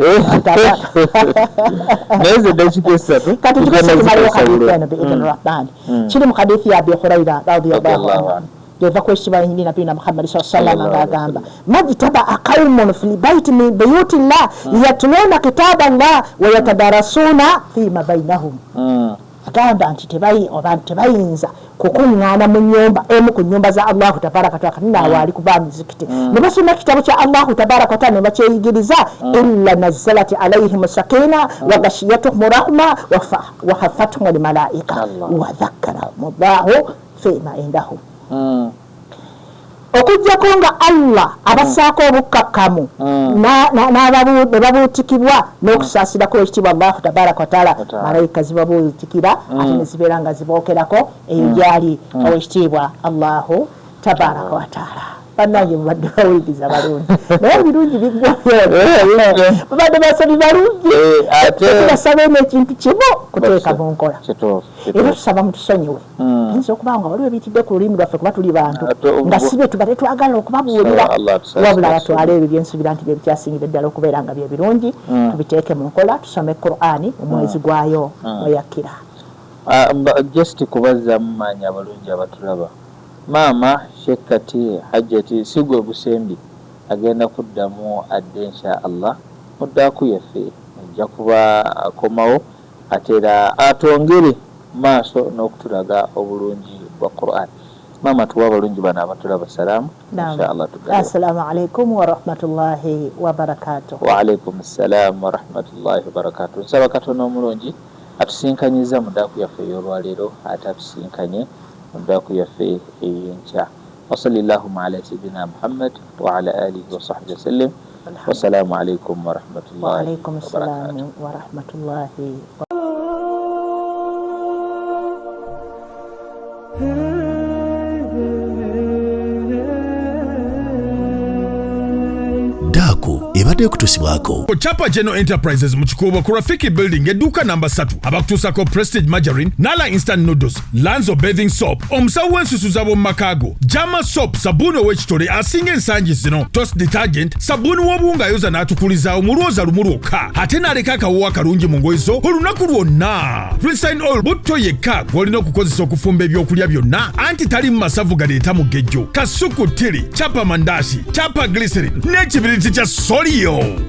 Naye ze eddakiika 3. Kati tukose tumalewo hadithi eno biidhni rahmani. Kiri mu hadithi ya Abi Huraira radiyallahu anhu, yeva kwekitiibwa nyini nabiyina Muhammadi saa salama ng'agamba, majtabaa qaumun fi baiti min buyuti llah yatluna kitaba llah wayatadarasuna fima bainahum. Agamba nti abantu tebayinza kukuŋŋaana mu nyumba emu ku nyumba za Allahu tabaraka wataala, kati naawe ali kuba mizikiti, ne basoma ekitabo kya Allahu tabaraka wataala ne bakyeyigiriza, illa nazzalat alaihim sakina wa gashiyatuhum rahma wa hafathum lmalaika wa dhakkarahum llahu fima indahum, okuggyako nga Allah abassaako obukkakkamu ne babuutikibwa n'okusaasirako ekitiibwa Allahu tabaraka wataala, malayika zibabuutikira ate ne zibeera nga zibookerako eyo gyali owekitiibwa Allahu tabaraka wataala. Bannange, mubadde bawuliriza balungi, naye ebirungi biggwayo. Mubadde basomi balungi. Tubasaba eno ekintu kimu, kuteeka mu nkola. Era tusaba mutusonyiwe, ayinza okuba nga waliwo ebiyitidde ku lulimi lwaffe, kuba tuli bantu, nga si bye tubadde twagala okubabuulira. Wabula batwale ebyo byensuubira nti byebikyasingira ddala okubeera nga byebirungi, tubiteeke mu nkola, tusome Qur'ani mu mwezi gwayo mweyakkira. Just kubazzaamu maanyi abalungi abatulaba. Maama Sheikh Kati Hajjati si gwe gusembye, agenda kuddamu adde insha Allah muddaaku yaffe, ajja kuba akomawo ate era atwongere maaso n'okutulaga obulungi bwa Quran. Maama, tuwa abalungi bano abatulaba salaamu, insha Allah tugale. Assalamu alaikum warahmatullahi wabarakatuh. Waalaikum ssalaamu warahmatullahi wabarakatuh. Nsaba Katonda omulungi atusinkanyiza mu ddaaku yaffe ey'olwaleero, ate atusinkanye mu ddaaku yaffe ey'enkya. Wasali llahuma ala sayidina Muhammad wa ala alihi wasahbihi wasallim. Wassalaamu alaikum warahmatullahi Waalaikum wabarakatuh. Assalamu warahmatullahi. Daaku ebadde. Ebadde ekutuusibwako Chapa General Enterprises mu Kikuubo ku Rafiki Building, edduuka namba 3, abakutuusako Prestige Margarine, Nala Instant Noodles, Lanzo Bathing Soap, omusawo w'ensusu z'ab'omu maka go, Jama Soap, sabbuuni ow'ekitole asinga ensangi zino, Toss Detergent, sabbuuni w'obuwunga ayoza n'atukulizaawo mu lwoza lumu lwokka ate n'aleka akawoowo akalungi mu ngoye zo olunaku lwonna, Refined Oil, butto yekka gw'olina okukozesa okufumba ebyokulya byonna anti tali mu masavu galeeta mugejjo, kasuku tiri, chapa mandasi, chapa glycerin n'ekibiriti kya Solio.